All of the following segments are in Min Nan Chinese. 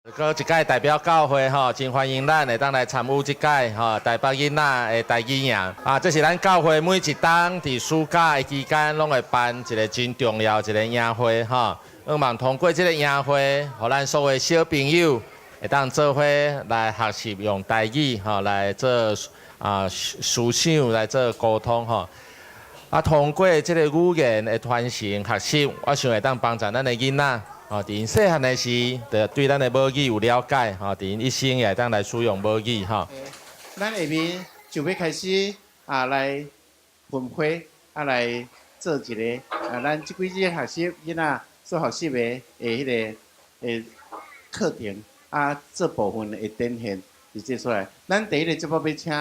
閣一擺代表教會吼，真歡迎咱會當來參與這屆吼台北囡仔的台語營啊！這是咱教會每一冬佇暑假的期間，攏會辦一個真重要一個營會吼。希望通過這個營會，予咱所有小朋友會當做伙來學習用台語吼來做啊思想來做溝通吼。啊，通過這個語言的傳承學習，我想會當幫助咱的囡仔。哦，佇𪜶細漢的時，就對咱的母語有了解，吼，佇𪜶一生也會當來使用母語，吼。咱下面就欲開始啊，來分配啊，來做一个啊，咱這幾日學習囡仔所學習的彼个的課程啊，做部分的展現佇這出來。咱第一个節目欲請。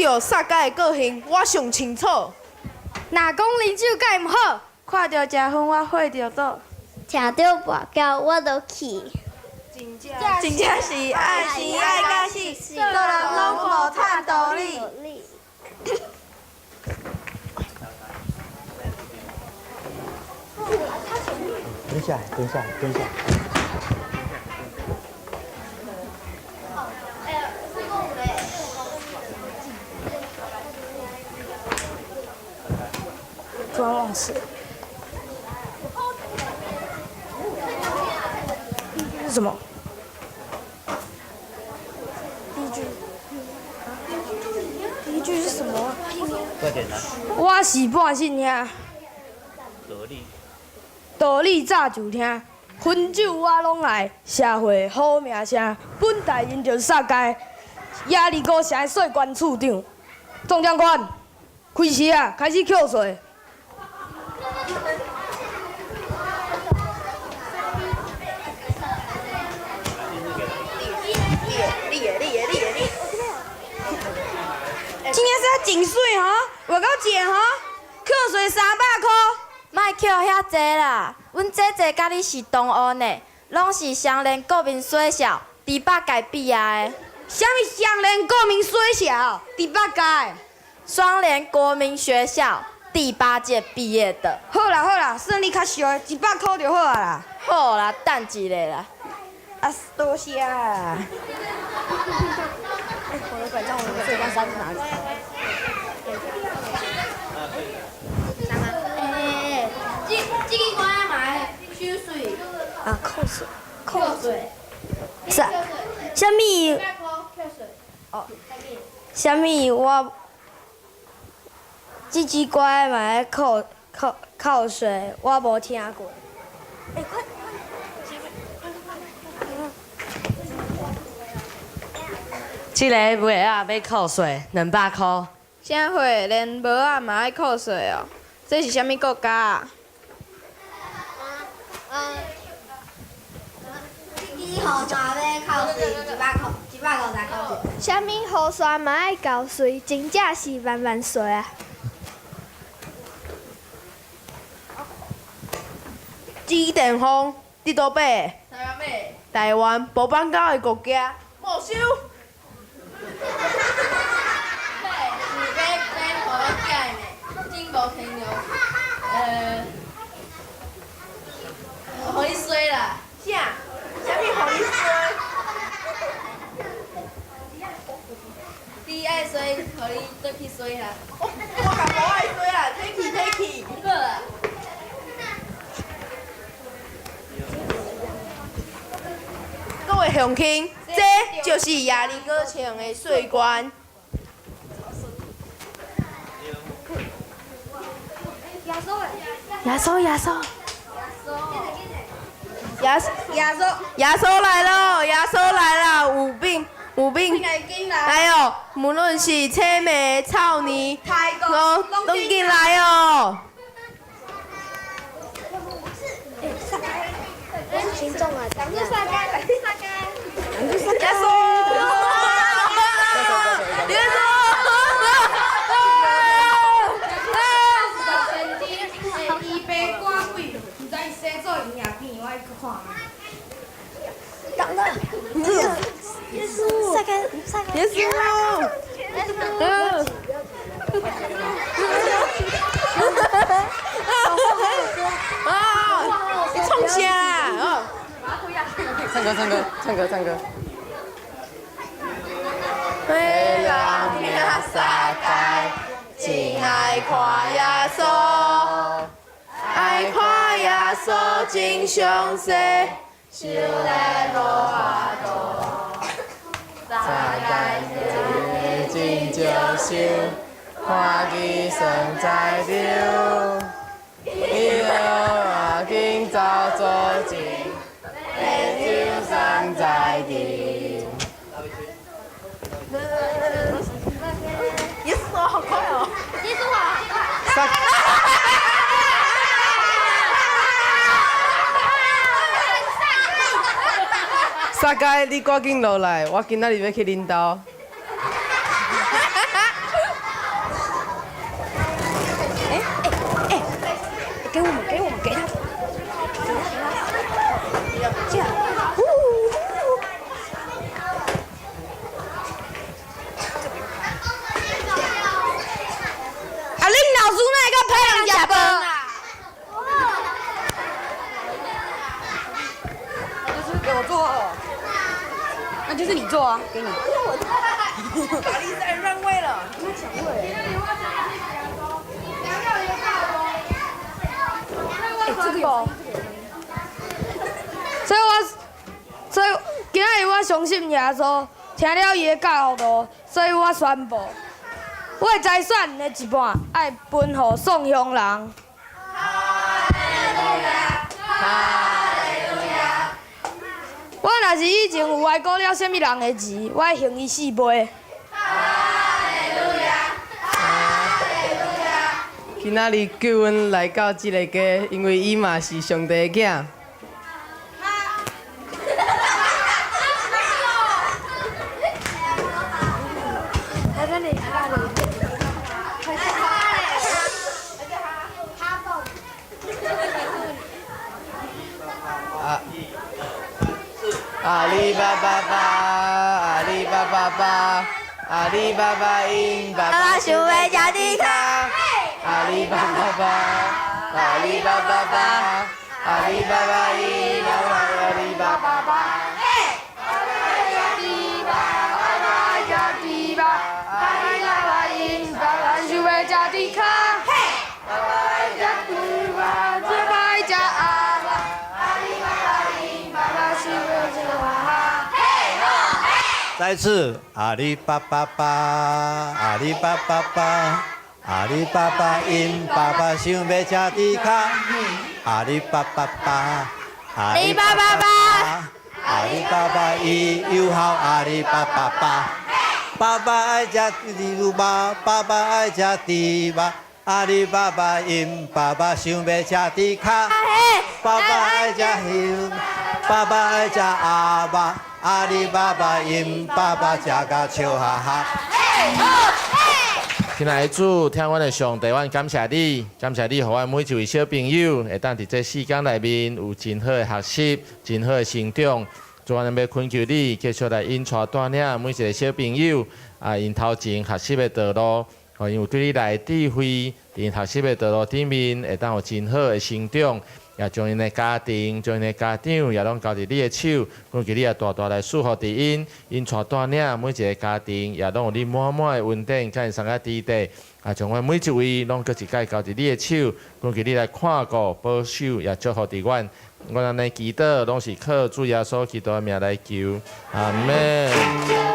到撒该的个性，我上清楚。若讲啉酒敢会毋好？看著食薰，我火就倒。听著跋筊，我就气。真正是愛生愛甲死，做人攏無趁道理。蹲下，蹲下，蹲下。突然忘事。是什麼？第一句，第一句是什麼？快點來。我是半信兄。道理。道理早就聽，薰酒我攏愛，社會好名聲。本大人就是撒該，鴨梨哥城的稅關處長，總長官，開始啊，開始扣稅。真正是真媠吼，外夠賤吼，扣稅300箍。莫扣遐濟啦，阮姐姐佮你是同學呢，攏是雙連國民學校第八屆畢業的。啥物雙連國民學校第八屆？雙聯國民學校第八屆畢業的。好啦好啦，算你較俗，100箍就好啊啦。好啦，等一下啦。啊，多謝啊。我的拐杖，我的拐杖哪裡？欸，這個歌嘛會收稅。啊，扣稅，扣稅。啥？啥物？哦。啥物？我這支歌嘛愛扣扣扣稅，我無聽過。欸，快！這个襪仔欲扣稅200箍。啥货？連帽仔嘛愛扣稅哦？這是啥物國家啊？雨伞欲扣稅100箍，150箍。啥物雨伞嘛愛交稅，真正是萬萬歲啊！指電風佇佗買？台灣買。台灣無放狗的國家，沒收。嘿，是買買予我囝的呢，真無天良。予你衰啦！啥？啥物予你衰？你愛衰，予你轉去衰啦。我嘛無愛衰啦，提去提去。好啦。各位鄉親，這就是亞里哥城的稅關。耶穌，耶穌，耶耶穌，耶穌來了，耶穌來了，有病有病，來哦！無論是青梅、草泥，攏攏進來哦。群眾啊，耶穌，耶穌。伊爸趕鬼，毋知伊生做營養片，我愛去看。等等，耶穌，撒開，撒開，耶穌，啊，你創啥啊？唱歌，唱歌，唱歌，唱歌。的人名撒該，真愛看耶穌，愛看耶穌真詳細，想來無法度。撒該真招想，看見算在流，伊就緊走做真，白酒送在甜。耶穌好快哦！耶穌好快。撒該，你趕緊落來，我今仔日欲去恁兜。啊，給你。法利賽人讓位了。這個。所以我，所以今仔日我相信耶穌，聽了伊的教導，所以我宣布，我的財產的一半愛分予喪鄉人。我若是以前有歪過了啥物人的錢，我愛還伊四倍。今仔日救阮來到這个家，因為伊嘛是上帝的囝。阿里巴巴巴，阿里巴巴巴，阿里巴巴因巴爸想欲食猪跤。阿里巴巴巴，阿里巴巴巴，阿里巴巴因阿里巴巴巴。阿里巴巴爱食猪肉，阿里巴巴因爸爸想欲食猪跤。爸爸爱食猪肉，爸爸爱食鸭肉。阿里巴巴因爸爸想欲食娃哈。再次，阿里巴巴巴，阿里巴巴巴，阿里巴巴𪜶爸爸想欲食豬跤。阿里巴巴巴，阿里巴巴巴，阿里巴巴伊又好阿里巴巴巴。爸爸愛食豬肉，爸爸愛食豬肉。阿里巴巴𪜶爸爸想欲食豬跤。爸爸愛食魚，爸爸愛食鴨肉。阿里巴巴𪜶爸爸食甲笑哈哈。親愛的主，疼阮的上帝，阮感謝你，感謝你，予阮每一位小朋友會當佇這世間內面有真好的學習，真好的成長。主，阮欲懇求你，繼續來引帶帶領每一個小朋友啊，𪜶頭前學習的道路，予𪜶有對你來的智慧，佇𪜶學習的道路頂面會當有真好的成長。也將𪜶的家庭、將𪜶的家長也攏交佇你的手，懇求你也大大來賜福佇𪜶，𪜶帶帶領每一個家庭，也攏有你滿滿的恩典，佮𪜶相佮佇底。啊，將阮每一位攏閣一擺交佇你的手，懇求你來看顧、保守，也祝福佇阮。阮按呢祈禱，攏是靠主耶穌基督的名來求，阿們。